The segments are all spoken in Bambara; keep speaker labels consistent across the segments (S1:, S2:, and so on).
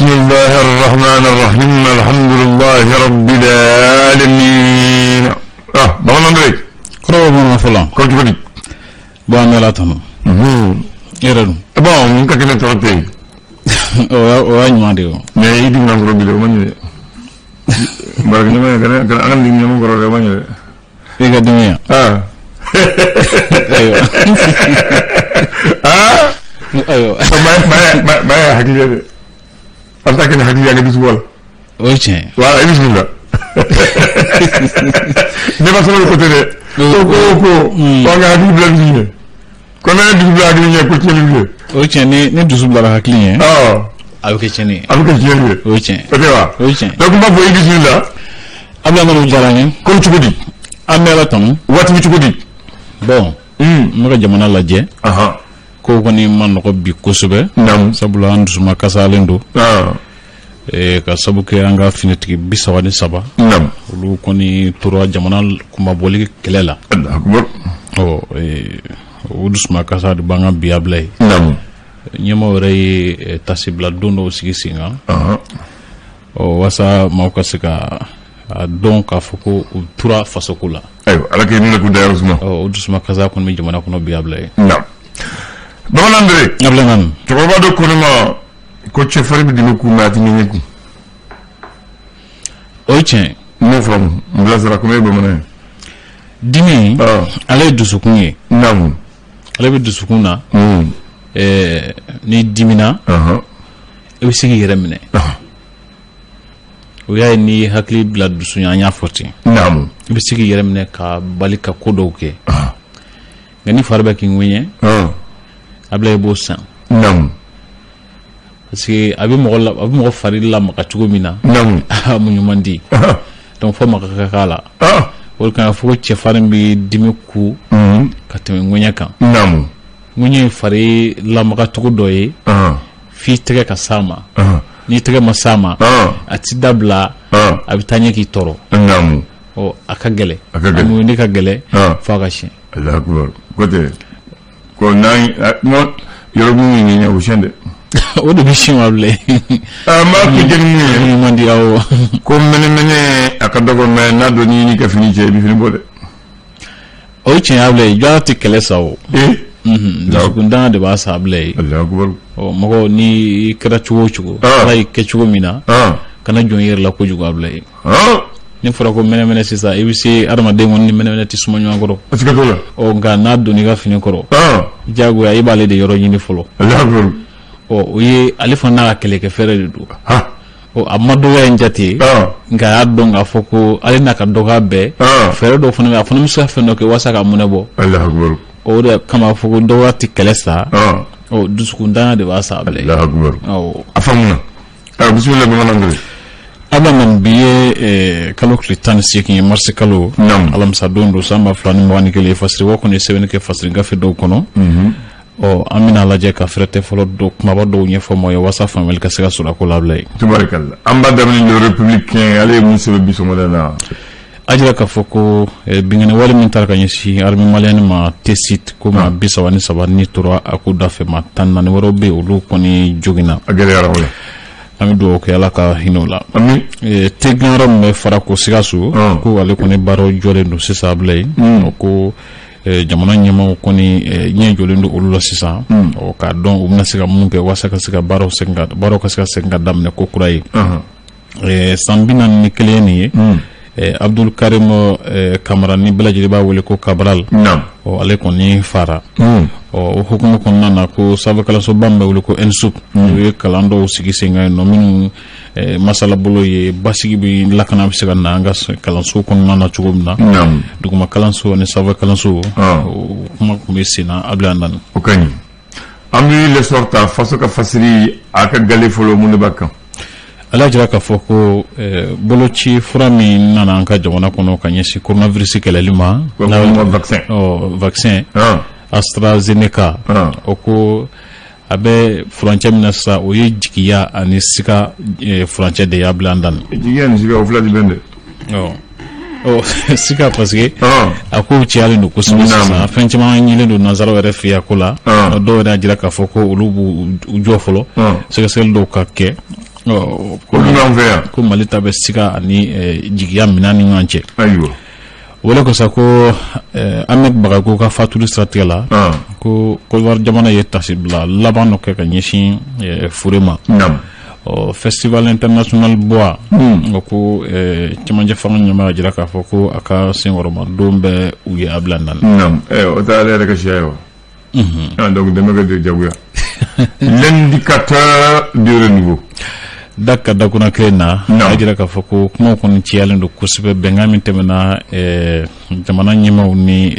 S1: Bisimilahi rahman rahim, alhamdulilahi rabbil alamin. Ah, bamanan dɔ.
S2: Kɔrɔ bamanan fɔlɔ.
S1: Ko cogo di?
S2: Bon, an bɛ Ala tanu. E yɛrɛ dun?
S1: Bon, n ka kɛnɛ, tɔɔrɔ tɛ yen.
S2: O y'a ɲuman de ye o.
S1: Mais i dimina kɔrɔ bi dɛ, o ma ɲɛ dɛ. Baarakɛɲɔgɔn kana an ka dimi ɲɔgɔn kɔrɔ dɛ, o ma ɲɛ dɛ.
S2: E ka dimi yan?
S1: Ah.
S2: Ayiwa.
S1: Ah.
S2: Ayiwa.
S1: Ma ye hakili ye dɛ. An ta kɛ ni hakili ye, an ka dusu bɔ la.
S2: O ye tiɲɛ ye.
S1: Voilà, i bisimila. Ne ma sabali ko tɛ dɛ. Ko an ka hakili bila dusu ɲɛ. Ko n'an ye dusu bila hakili ɲɛ, ko tiɲɛni bɛ kɛ.
S2: O ye tiɲɛ, ni dusu bilara hakili ɲɛ,
S1: Ah.
S2: a bɛ kɛ tiɲɛni ye.
S1: A bɛ kɛ tiɲɛni ye.
S2: O ye tiɲɛ ye.
S1: O tɛ wa?
S2: O ye tiɲɛ ye.
S1: Donc n b'a fɔ i bisimila.
S2: Abdoulaye, diyara n ye.
S1: Ko cogo di?
S2: An bɛ Ala tanu.
S1: Waati bɛ cogo di?
S2: Bon, n bɛ ka jamana lajɛ. Ko kɔni ma nɔgɔ bi kosɛbɛ. Sabula an dusuma kasalen don. Ka sabu kɛ an ka finitigi 33, olu kɔni tora jamana kunmabɔli kɛlɛ la.
S1: Allahu akbar.
S2: Ɔ, o dusuma kasa de b'an ka bi abila ye. Ɲɛmaaw yɛrɛ ye tasibila don dɔw sigi sen kan. Ɔ, walasa maaw ka se ka a dɔn k'a fɔ ko u tora fasoko la.
S1: Ayiwa, Ala k'i ni k'u dayɔrɔ suma.
S2: Ɔ, o dusuma kasa kɔni bɛ jamana kɔnɔ bi abila ye.
S1: Naam. Bamanan Dere.
S2: Abila nani.
S1: Cɛkɔrɔba dɔ ko ne ma ko cɛfarin bɛ dimi kun, mais a tɛ ŋɛɲɛ kun.
S2: O ye tiɲɛ ye.
S1: N m'o faamu, n bilasira komi e ye bamanan ye.
S2: Dimi, ale ye dusukun ye. Ale bɛ dusukun na. N'i dimina, i bɛ se k'i yɛrɛ minɛ. O y'a ye, n'i ye hakili bila dusu ɲɛ, an y'a fɔ ten. I bɛ se k'i yɛrɛ minɛ ka bali ka ko dɔw kɛ. Nka ni fari bɛ k'i ŋɛɲɛ, abila, i b'o san. Parce que a bɛ mɔgɔ fari lamaga cogo min na, a muɲu man di. Donc fo maga ka k'a la. O de kama fɔ ko cɛfarin bɛ dimi ku ka tɛmɛ ŋɛɲɛ kan. Ŋɛɲɛ ye fari lamaga cogo dɔ ye f'i tɛgɛ ka s'a ma. N'i tɛgɛ ma s'a ma, a ti dabila, a bɛ taa ɲɛ k'i tɔɔrɔ. Ɔ, a ka gɛlɛn.
S1: A ka gɛlɛn.
S2: A muɲuni ka gɛlɛn f'a ka siɲɛ.
S1: Allahu akbar. Ko tɛ ko n'an yɔrɔ min ŋɛɲɛ, o siɲɛ dɛ.
S2: O de bɛ siɲɛ wa bilen.
S1: N b'a kun jɛ ni mun ye?
S2: Muɲu man di, awɔ.
S1: Ko mɛnɛmɛnɛ, a ka dɔgɔ, mais n'a dɔn n'i ka fini cɛ, i bɛ fini bɔ dɛ.
S2: O ye tiɲɛ ye bilen, jɔn tɛ kɛlɛ sa o. Dusukundanga de b'a sa bilen.
S1: Allahu akbar.
S2: Ɔ, mɔgɔ, n'i kɛra cogo o cogo, Ala y'i kɛ cogo min na, kana jɔn i yɛrɛ la kojugu a bilen. Ni fɔra ko mɛnɛmɛnɛ sisan, i bɛ se adamaden kɔni ni mɛnɛmɛnɛ tɛ suma ɲɔgɔn kɔrɔ.
S1: Siga t'o la.
S2: Ɔ, nka n'a donna i ka fini kɔrɔ, diyagoya i b'ale de yɔrɔ ɲini fɔlɔ.
S1: Allahu akbar.
S2: Ɔ, o ye ale fana n'a ka kɛlɛkɛ fɛɛrɛ de don. Ɔ, a ma dɔgɔya in jate, nka a y'a dɔn k'a fɔ ko ale n'a ka dɔgɔya bɛɛ, fɛɛrɛ dɔw fana bɛ, a fana bɛ se ka fɛn dɔ kɛ walasa ka mɔnɛ bɔ.
S1: Allahu akbar.
S2: O de kama fɔ ko dɔgɔya tɛ kɛlɛ sa. Ɔ, dusukundanya de b'a sa bilen.
S1: Allahu akbar.
S2: Awɔ.
S1: A faamuna. Ayiwa, bisimila bamanan dere.
S2: Abila nani, bi ye kalo tile 18 ye, marisi kalo. Alamisa don don, san 2021. Fasiriwa kɔni ye sɛbɛnni kɛ fasiri gafe dɔw kɔnɔ. Ɔ, an bɛna lajɛ ka fɛrɛtɛ fɔlɔ dɔ kumaba dɔw ɲɛfɔ mɔgɔ ye walasa faamuyali ka se ka sɔrɔ a ko la abila ye.
S1: Tubarikalla, an b'a daminɛ Le Républicain, ale ye mun sɛbɛn bi sɔgɔmada in na?
S2: A jira k'a fɔ ko binkanni wale min taara ka ɲɛsin armée malienne ma Tessit, ko maa 33 ni tora a ko da fɛ, maa 14 wɛrɛw bɛ yen, olu kɔni joginna.
S1: A gɛlɛyara o la.
S2: An bɛ dugawu kɛ, Ala ka hinɛ o la.
S1: Ami.
S2: Te dilanyɔrɔ min bɛ Farako Sikaso, ko ale kɔni baaraw jɔlen don sisan abila ye. Ko jamana ɲɛmaaw kɔni ɲɛ jɔlen don olu la sisan. Ɔ, k'a dɔn u bɛna se ka mun kɛ walasa ka se ka baaraw segin ka baaraw ka se ka segin ka daminɛ ko kura ye. San 41 nin ye, Abdul Karim Kamara, ni bɛɛ lajɛlen b'a wele ko Cabral. Ɔ, ale kɔni fara. Ɔ, o hukumu kɔnɔna na, ko sanfɛ kalansoba min bɛ wele ko ENSUP, u ye kalan dɔw sigi sen kan yen nɔ, minnu masalabolo ye basigi bɛ lakana bɛ se ka na an ka kalanso kɔnɔna na cogo min na. Duguma kalanso ani sanfɛ kalanso, o kuma tun bɛ sen na abila nani.
S1: O ka ɲi. An bɛ L'Essor ta, faso ka fasiri, a ka gale fɔlɔ, mun de b'a kan?
S2: Ala jira k'a fɔ ko boloci fura min nana an ka jamana kɔnɔ ka ɲɛsin coronavirus kɛlɛli ma,
S1: vaccin.
S2: Vaccin AstraZeneca, o ko a bɛ furancɛ min na sisan, o ye jigiya ani sika furancɛ de y'a bila an dan.
S1: Jigiya ni sika, o fila ti bɛn dɛ.
S2: Ɔ, sika, parce que a kow cayalen don kosɛbɛ sisan, fɛn caman ɲilen don nansaraw yɛrɛ fɛ yen a ko la. Dɔw yɛrɛ y'a jira k'a fɔ ko olu b'u jɔ fɔlɔ, sɛgɛsɛgɛli dɔw ka kɛ. Ɔ
S1: Ko dun b'an fɛ yan.
S2: Ko Mali ta bɛ siga ani jigiya minɛn ni ɲɔgɔn cɛ.
S1: Ayiwa.
S2: O bɔlen kɔ sa, ko Ahmed Bagayogo ka fatuli siratigɛ la, ko Côte d'Ivoire jamana ye tasibila laban dɔ kɛ ka ɲɛsin Faure ma. Ɔ, Festival international bois, o ko cɛmancɛ fanga ɲɛmaa y'a jira k'a fɔ ko a ka senkɔrɔma don bɛ u ye a bila naani.
S1: Naam. O tɛ ale yɛrɛ ka siya ye wa? Ah, donc dɛmɛ ka di jagoya. L'indicateur du renouveau.
S2: Da ka dakuna kelen na, a jira k'a fɔ ko kumaw kɔni ciyalen don kosɛbɛ, bɛnkan min tɛmɛna jamana ɲɛmaaw ni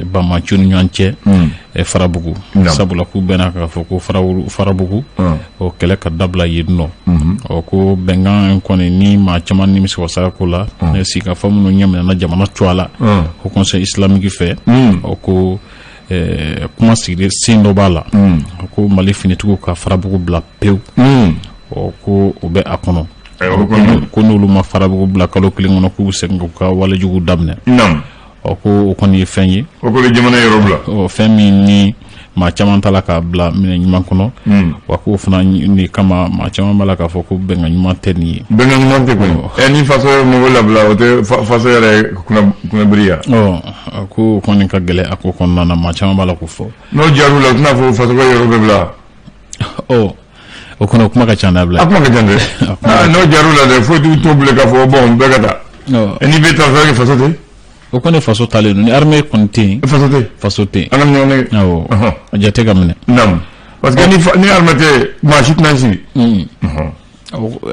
S2: banbaanciw ni ɲɔgɔn cɛ Farabugu, sabula k'u bɛnna k'a fɔ ko Farabugu o kɛlɛ ka dabila yen nɔ. Ɔ, ko bɛnkan kɔni ni maa caman nimisi wasara ko la, sigikafɔ minnu ɲɛminɛna jamana cogoya la, Haut Conseil islamique fɛ, ɔ, ko kuma sigilen sen dɔ b'a la, ko Mali finitigiw ka Farabugu bila pewu. Ɔ, ko o bɛ a kɔnɔ, ko n'olu ma Farabugu bila kalo 1 kɔnɔ, k'u bɛ segin k'u ka walejugu daminɛ. Ɔ, ko o kɔni ye fɛn ye.
S1: O ko jamana yɔrɔ bila.
S2: Ɔ, fɛn min ni maa caman t'a la k'a bila minɛ ɲuman kɔnɔ, wa k'o fana ni kama maa caman b'a la k'a fɔ ko bɛnkan ɲuman tɛ nin ye.
S1: Bɛnkan ɲuman tɛ kɔni. Ɛ, ni faso ye mɔgɔ labila, o tɛ faso yɛrɛ kunnabiri ya.
S2: Ɔ, ko o kɔni ka gɛlɛn a ko kɔnɔna na, maa caman b'a la k'o fɔ.
S1: N'o diyar'u la, u tɛna fɔ faso ka yɔrɔ bɛɛ bila.
S2: Ɔ, o kɔnɔ kuma ka ca n'a bila.
S1: A kuma ka ca dɛ. N'o diyar'u la dɛ, foyi t'u to bilen k'a fɔ bon, bɛɛ ka taa. N'i bɛ taa fɛn kɛ, faso tɛ.
S2: O kɔni faso talen don, ni armée kɔni tɛ yen.
S1: Faso tɛ.
S2: Faso tɛ yen.
S1: An ka ɲɔgɔn nɛgɛ.
S2: Awɔ, a jate ka minɛ.
S1: Naamu, parce que ni armée tɛ, maa si tɛna sigi.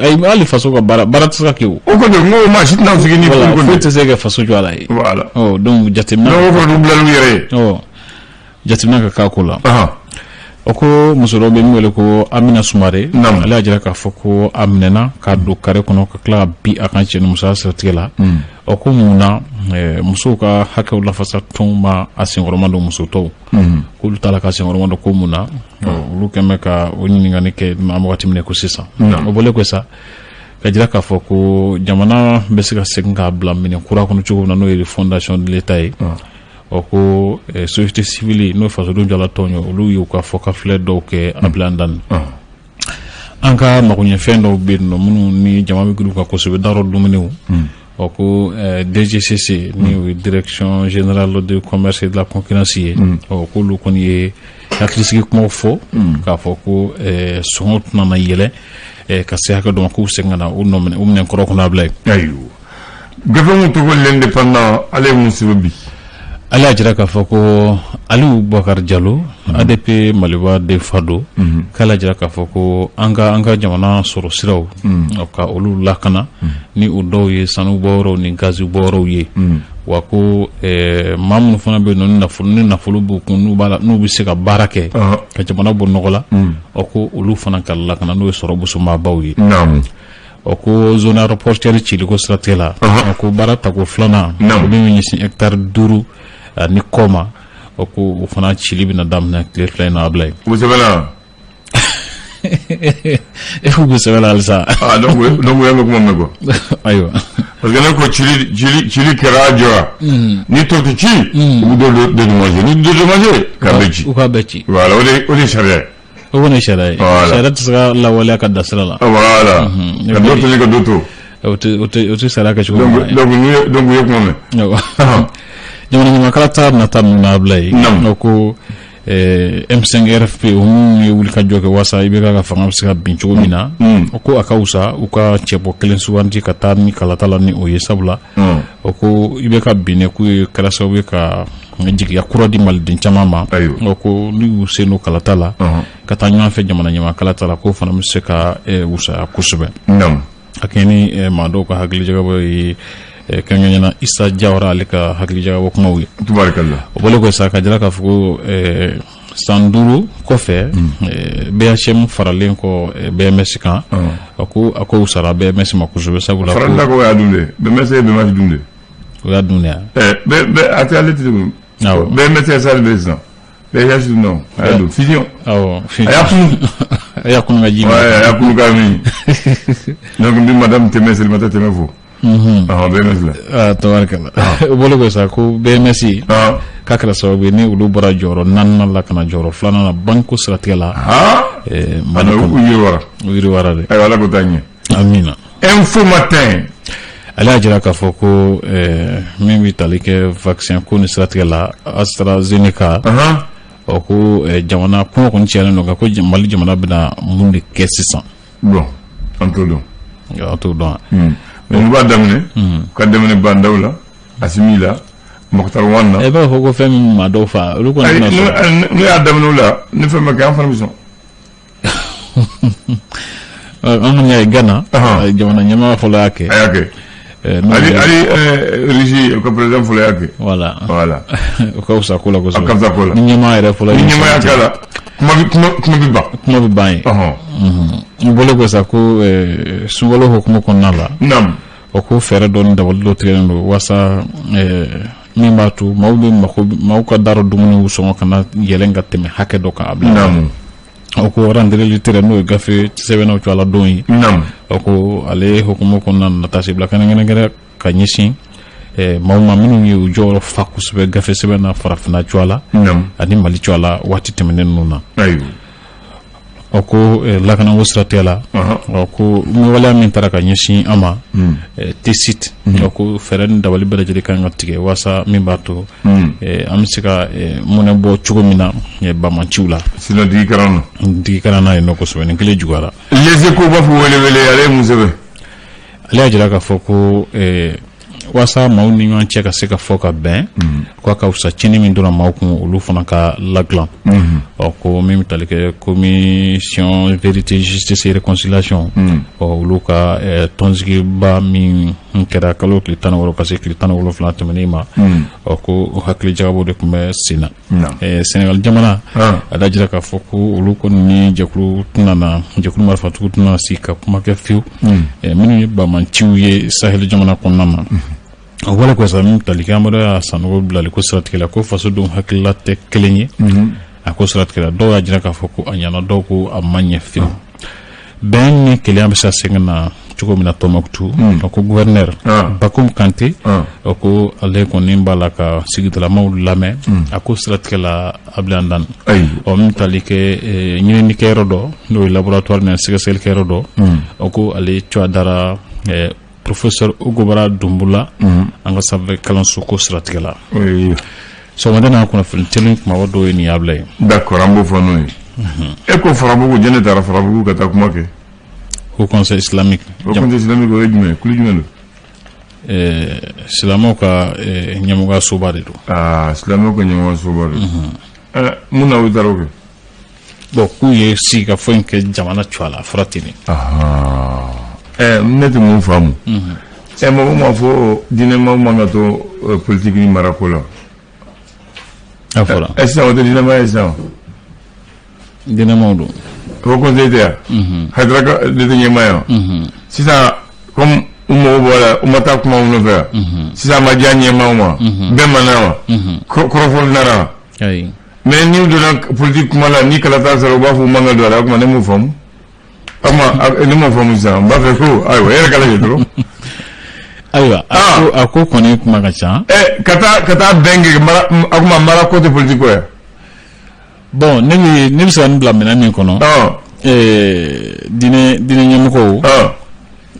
S2: Ayi, hali faso ka baara, baara tɛ se ka kɛ o.
S1: O kɔni, n ko maa si tɛna sigi ni.
S2: Voilà, foyi tɛ se ka faso jɔ a la ye.
S1: Voilà.
S2: Ɔ, donc jateminɛ.
S1: N'o kɔni bilala u yɛrɛ ye.
S2: Ɔ, jateminɛ ka k'a ko la. O ko muso dɔ bɛ min wele ko Amina Sumare, ale y'a jira k'a fɔ ko a minɛna k'a don kare kɔnɔ ka tila ka bi a kan cɛnimusoya siratigɛ la. Ɔ, ko mun na musow ka hakɛw lafasa tɔnw ma a senkɔrɔma don? Muso tɔw k'olu t'a la ka senkɔrɔma don, ko mun na? Olu kɛn bɛ ka o ɲininkali kɛ an wagati min ko sisan. O bɔlen ko sa, ka jira k'a fɔ ko jamana bɛ se ka segin k'a bila minɛ kura kɔnɔ cogo min na, n'o ye fondation de l'État ye. Ɔ, ko société civile, n'o ye fasodenw jala tɔn ye, olu y'u ka fɔkafilɛ dɔw kɛ a bila dan. An ka magoɲɛfɛn dɔw bɛ yen nɔ minnu ni jama bɛ girin u kan kosɛbɛ, darɔ dumuniw. Ɔ, ko DGCC, ni o ye Direction générale de commerce et de la concurrence ye, ɔ, k'olu kɔni ye hakilisigi kumaw fɔ k'a fɔ ko sɔngɔ tɛna na yɛlɛ ka se hakɛ dɔ ma, k'u segin ka na u nɔ minɛ u minɛ kɔrɔ kɔnɔ a bila yen.
S1: Ayiwa, gafe mun tɔgɔ L'Indépendant, ale ye mun sɛbɛn bi?
S2: Ale y'a jira k'a fɔ ko Aliou Boubacar Diallo, ADP Maliba den fa don, k'ale y'a jira k'a fɔ ko an ka jamana sɔrɔ siraw ka olu lakana, ni o dɔw ye sanu bɔyɔrɔw ni gazi bɔyɔrɔw ye, wa ko maa minnu fana bɛ yen nɔ, ni nafolo b'u kun, n'u b'a la, n'u bɛ se ka baara kɛ ka jamana bɔ nɔgɔ la, ɔ, ko olu fana ka lakana, n'o ye sɔrɔ bosomaabaw ye. Ɔ, ko zone aéroportuaire ciliko siratigɛ la, ko baara tako filanan, o min bɛ ɲɛsin hectare 5 ani kɔ ma, o ko o fana cili bɛna daminɛ tile 2 in na a bila yen.
S1: U bɛ sɛbɛn na.
S2: E k'u bɛ sɛbɛn la halisa.
S1: Ah, donc u y'a mɛn kuma mɛn quoi.
S2: Ayiwa.
S1: Parce que ne ko cili kɛra, a jɔra. Ni tɔ tɛ ci, u bɛ dɔ dédommager, ni dédommager k'a bɛɛ ci.
S2: U k'a bɛɛ ci.
S1: Voilà, o de ye sariya ye.
S2: O kɔni ye sariya ye. Sariya tɛ se ka lawaleya ka da sira la.
S1: Voilà. Ka dɔ to yen, ka dɔ to.
S2: O tɛ sariya kɛ cogo
S1: ɲuman ye. Donc u ye kuma mɛn.
S2: Jamana ɲamakala ta nata ninnu n'a bila yen. O ko M5 RFP, o minnu ye wulikajɔ kɛ walasa IBK ka fanga bɛ se ka bin cogo min na, o ko a ka wusa u ka cɛbɔ kelen sugandi ka taa ni kalata la ni o ye, sabula o ko IBK binnen, k'u ye kɛra sababu ye ka jigiya kura di maliden caman ma. O ko n'u y'u sen don kalata la ka taa ɲɔgɔn fɛ jamana ɲɛmaa kalata la, k'o fana bɛ se ka wusaya kosɛbɛ. A kɛ ni maa dɔw ka hakilijagabɔ ye, kɛrɛnkɛrɛnnenya Isa Jawara, ale ka hakilijagabɔ kumaw ye.
S1: Tubarikala.
S2: O bɔlen kɔ sa, ka jira k'a fɔ ko san 5 kɔfɛ, BHM faralen kɔ BMS kan, a ko wusara BMS ma kosɛbɛ, sabula.
S1: Faralila ko y'a dun dɛ, BMS ye BMS dun dɛ.
S2: O y'a dun de yan.
S1: Ɛ, a tɛ ale tɛ tugun. BMS ye sali bɛ sisan. BHM dun non, a y'a dun fusion.
S2: Awɔ.
S1: A y'a kunu.
S2: A y'a kunu ka ji
S1: min. A y'a kunu ka min. Donc n bɛ madame Tɛmɛ, Selimata Tɛmɛ fo. BMS la.
S2: Ah, tabarikala. O bɔlen kɔ sa, ko BMS k'a kɛra sababu ye ni olu bɔra jɔyɔrɔ naaninan la ka na jɔyɔrɔ filanan na banko siratigɛ la. Mali kɔnɔ.
S1: U yiriwara.
S2: U yiriwara dɛ.
S1: Ayiwa, Ala k'o taa ɲɛ.
S2: Amina.
S1: Info Matin.
S2: Ale y'a jira k'a fɔ ko min bɛ tali kɛ vaccin ko ni siratigɛ la, AstraZeneca, ɔ ko jamana kuma kɔni cayalen don, nka ko Mali jamana bɛna mun de kɛ sisan?
S1: Bon, an t'o dɔn.
S2: An t'o dɔn.
S1: Mais n'u b'a daminɛ, ka daminɛ Bah N'Daw la, Assimi la, Moctar Ouane na.
S2: E b'a fɔ ko fɛn min maa dɔw fa, olu kɔni bɛna sɔrɔ.
S1: N'u y'a daminɛ o la, ni fɛn ma kɛ, an fana bɛ sɔn.
S2: An kɔni y'a ye Gana, jamana ɲɛmaa fɔlɔ y'a kɛ.
S1: A y'a kɛ. Ali Russie, u ka président fɔlɔ y'a kɛ.
S2: Voilà.
S1: Voilà.
S2: O ka fisa ko la kosɛbɛ.
S1: A ka fisa ko la.
S2: Ni ɲɛmaa yɛrɛ fɔlɔ.
S1: Ni ɲɛmaa y'a k'a la, kuma bɛ ban.
S2: Kuma bɛ ban yen. N bɔlen kɔ sa, ko sunkalo hukumu kɔnɔna la. O ko fɛɛrɛ dɔ ni dabali dɔ tigɛlen don walasa min b'a to maaw bɛ mako, maaw ka dara dumuniw sɔngɔ kana yɛlɛn ka tɛmɛ hakɛ dɔ kan a bila. O ko rentrée littéraire, n'o ye gafe sɛbɛnnaw cogoya la don ye. O ko ale hukumu kɔnɔna na, taasibila kɛrɛnkɛrɛn ka ɲɛsin maaw ma minnu ye u jɔyɔrɔ fa kosɛbɛ gafe sɛbɛn na farafinna cogoya la ani Mali cogoya la waati tɛmɛnen ninnu na. O ko lakanako siratigɛ la, o ko waleya min taara ka ɲɛsin an ma Tessit, o ko fɛɛrɛ ni dabali bɛɛ lajɛlen kan ka tigɛ walasa min b'a to an bɛ se ka mɔnɛ bɔ cogo min na bamaciw la.
S1: Sinon digi kɛra an na.
S2: Digi kɛra n'a ye nɔ kosɛbɛ, nin kelen juguyara.
S1: Les Échos b'a fɔ wele wele, ale ye mun sɛbɛn?
S2: Ale y'a jira k'a fɔ ko walasa maaw ni ɲɔgɔn cɛ ka se ka fɔ ka bɛn, k'a ka fisa tiɲɛni min donna maaw kun, olu fana ka ladilan. Ɔ ko min bɛ tali kɛ commission vérité, justice et réconciliation, ɔ olu ka tɔnsigiba min kɛra kalo tile 16 ka se tile 17 tɛmɛnen ma, ɔ ko o hakili jagabɔ de tun bɛ sen na. Sénégal jamana, a da jira k'a fɔ ko olu kɔni ni jɛkulu tɛna na, jɛkulu marifatigiw tɛna sigi ka kuma kɛ fiyewu, minnu ye bamanciw ye Sahel jamana kɔnɔna na. O wale ko sa, min tali kɛ Amadu Sanogo bilali ko siratigɛ la, ko fasodenw hakilila tɛ kelen ye a ko siratigɛ la. Dɔw y'a jira k'a fɔ ko a ɲɛna, dɔw ko a ma ɲɛ fiyewu. Bɛn ni kelenya bɛ se ka segin na cogo min na Tɔnbukutu, o ko gouverneur Bakum Kante, o ko ale kɔni b'a la ka sigidalamaw lamɛn a ko siratigɛ la Abilandan. Ɔ min tali kɛ ɲininikɛyɔrɔ dɔ, n'o ye laboratoire ni sɛgɛsɛgɛlikɛyɔrɔ dɔ, o ko ale tɔgɔ dara professeur Ogobara Dunbula an ka sanfɛ kalanso ko siratigɛ la. Sɔgɔmada n'a kunnafoni teli kumaba dɔw ye nin y'a bila ye.
S1: D'accord, an b'o fɔ n'o ye. E ko Farabugu, jɛnɛ taara Farabugu ka taa kuma kɛ.
S2: Haut Conseil islamique.
S1: Haut Conseil islamique, o ye jumɛn ye? Kulu jumɛn don?
S2: Silamɛw ka ɲɛmɔgɔya soba de don.
S1: Aa, silamɛw ka ɲɛmɔgɔya soba don. Mun na u taara o kɛ?
S2: Bon, k'u ye sigikafɔ in kɛ jamana cogoya la, a fɔra ten de.
S1: Ne tɛ mun faamu. Mɔgɔ m'a fɔ diinɛmaw man ka to politique ni marako la.
S2: A fɔra.
S1: Sisan o tɛ diinɛma ye sisan.
S2: Diinɛmaw don.
S1: Haut Conseil tɛ yan. Hayidara ka ne tɛ ɲɛmaa ye wa? Sisan comme u mago bɔ la, u ma taa kuma u nɔfɛ yan. Sisan a ma diya ɲɛmaaw ma. Bɛɛ ma na wa? Kɔrɔfɔli nana wa?
S2: Ayi.
S1: Mais n'u donna politique kuma la, ni kalata sera, u b'a fɔ u man ka don a la. O tuma ne m'o faamu. O tuma ne m'o faamu sisan, n b'a fɛ ko ayiwa, e yɛrɛ ka lajɛ dɔrɔn.
S2: Ayiwa, a ko kɔni kuma ka ca.
S1: Ka taa bɛn kɛ mara, o tuma mara ko tɛ politique ko ye.
S2: Bon, ne bɛ se ka nin bila minɛn min kɔnɔ, diinɛ ɲɛmɔgɔw,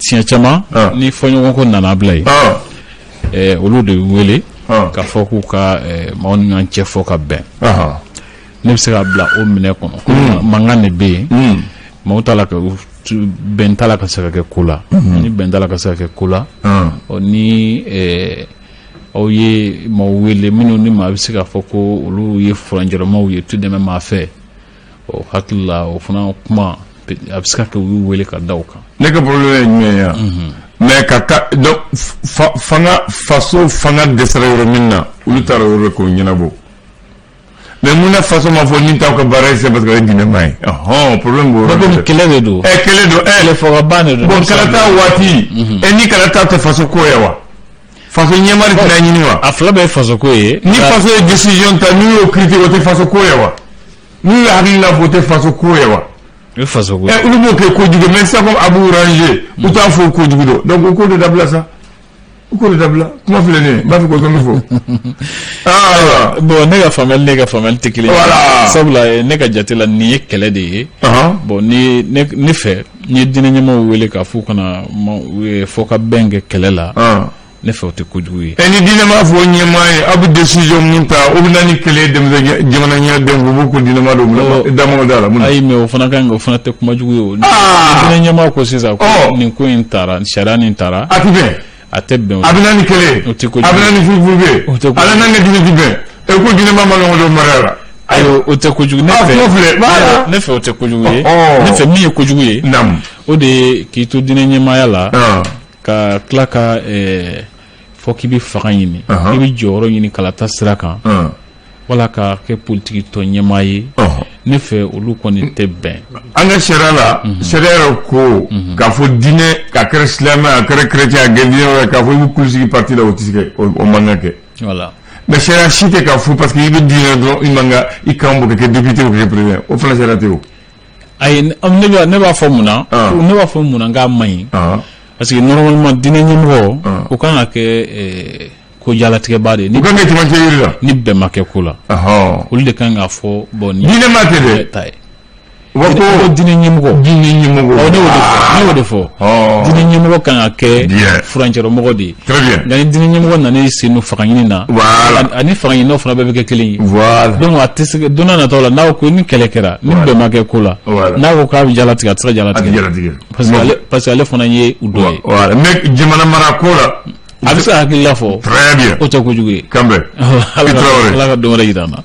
S2: siɲɛ caman ni fɔɲɔgɔnkɔ nana bila yen, olu de bɛ wele k'a fɔ k'u ka maaw ni ɲɔgɔn cɛ fɔ ka bɛn. Ne bɛ se ka bila o minɛ kɔnɔ ko mankan de bɛ yen, maaw t'a la ka bɛn t'a la ka se ka kɛ ko la. Ni bɛn t'a la ka se ka kɛ ko la, ɔ ni aw ye maaw wele minnu ni maa bɛ se k'a fɔ ko olu ye furanjɛlamaw ye, tu dɛmɛ maa fɛ, o hakili la, o fana kuma a bɛ se ka kɛ u y'u wele ka da o kan.
S1: Ne ka problème ye jumɛn ye? Mais ka taa donc fanga, faso fanga dɛsɛra yɔrɔ min na, olu taara o yɔrɔ k'o ɲɛnabɔ. Mais mun na faso ma fɔ nin t'aw ka baara ye? C'est parce que o ye diinɛma ye. Ɔhɔn, problème b'o yɔrɔ
S2: la. Kɛlɛ de don.
S1: Kɛlɛ don.
S2: Kɛlɛ fɔ ka ban de don.
S1: Bon, kalata waati, ni kalata tɛ faso ko ye wa? Faso ɲɛmaa de tɛna ɲini wa?
S2: A fila bɛɛ ye faso ko ye.
S1: Ni faso ye décision ta, n'u y'o critique, o tɛ faso ko ye wa? N'u ye hakilina fɔ, o tɛ faso ko ye wa?
S2: O ye faso ko ye.
S1: Olu b'o kɛ kojugu, mais sisan comme a b'u ranger, u t'a fɔ kojugu don, donc o ko de dabila sa. U k'o de dabila. Kuma filɛ nin ye, n b'a fɛ k'o dɔrɔn fɔ. Ah.
S2: Bon, ne ka faamuyali tɛ kelen ye.
S1: Voilà.
S2: Sabula ne ka jate la, nin ye kɛlɛ de ye. Bon, ni ne fɛ, n'i ye diinɛ ɲɛmaaw wele k'a f'u kana fɔ ka bɛn kɛ kɛlɛ la, ne fɛ o tɛ kojugu ye.
S1: Ɛ, ni diinɛ m'a fɔ ɲɛmaa ye, aw bɛ décision mun ta, o bɛ na ni kɛlɛ ye denmisɛn jamana ɲɛdenw, u b'u ko diinɛ ma don damaw da la mun na?
S2: Ayi, mais o fana kan, o fana tɛ kuma jugu ye o. Ni diinɛ ɲɛmaa ko sisan ko nin ko in taara, sariya nin taara,
S1: A tɛ bɛn.
S2: A tɛ bɛn o.
S1: A bɛ na ni kɛlɛ ye.
S2: O tɛ kojugu
S1: A bɛ na ni furufuru ye.
S2: O tɛ kojugu.
S1: A bɛ na ni diinɛ ti bɛn. E ko diinɛ ma ɲɔgɔn dɔn mara la.
S2: Ayi, o tɛ kojugu ne
S1: Ah,
S2: fɛ.
S1: kuma filɛ, voilà.
S2: Ne fɛ, o tɛ kojugu ye.
S1: Ɔ.
S2: Ne fɛ, min ye kojugu ye, o de ye k'i to diinɛ ɲɛmaaya la, ka tila ka fɔ k'i bɛ fanga ɲini, k'i bɛ jɔyɔrɔ ɲini kalata sira kan, wala ka kɛ politiki tɔn ɲɛmaa ye. Ne fɛ, olu kɔni tɛ bɛn.
S1: An ka sariya la, sariya yɛrɛ ko k'a fɔ diinɛ, a kɛra silamɛ, a kɛra chrétien, a kɛra diinɛ wɛrɛ, k'a fɔ i bɛ kulu sigi parti la, o tɛ se kɛ, o man kan kɛ.
S2: Voilà.
S1: Mais sariya si tɛ k'a fɔ parce que i bɛ diinɛ dɔrɔn, i man kan i kan bɔ ka kɛ député ou ka kɛ président, o fana sariya tɛ o.
S2: Ayi, ne b'a fɔ mun na? Ne b'a fɔ mun na k'a man ɲi? Parce que normalement, diinɛ ɲɛmɔgɔ, o kan ka kɛ ko jalatigɛba de ye.
S1: U kan kɛ cɛmancɛ yiri la.
S2: Ni bɛn ma kɛ ko la, olu de kan k'a fɔ bon, nin
S1: Diinɛ ma kɛ dɛ.
S2: ta ye.
S1: U b'a
S2: ko
S1: ko
S2: diinɛ ɲɛmɔgɔ.
S1: Diinɛ ɲɛmɔgɔ.
S2: Ɔ, ne y'o de fɔ, ne y'o de fɔ. Diinɛ ɲɛmɔgɔ kan ka kɛ furancɛrɔmɔgɔ de ye.
S1: Très bien.
S2: Nka ni diinɛ ɲɛmɔgɔ nana i sen don fanga ɲini na, ani fanga ɲininaw fana bɛɛ bɛ kɛ kelen ye. Donc a tɛ se, don n'a nataw la, n'a ko ni kɛlɛ kɛra, ni bɛn ma kɛ ko la, n'a ko k'a bɛ jalatigɛ, a tɛ se ka
S1: A tɛ
S2: jalatigɛ.
S1: jalatigɛ.
S2: Parce que ale fana ye u dɔ ye.
S1: Voilà, mais jamana mara ko la.
S2: A bɛ se ka hakilila fɔ.
S1: Très bien.
S2: O tɛ kojugu ye.
S1: Kanbɛ.
S2: Ala
S1: I
S2: ka
S1: Traoré.
S2: Ala ka don wɛrɛ yira an na.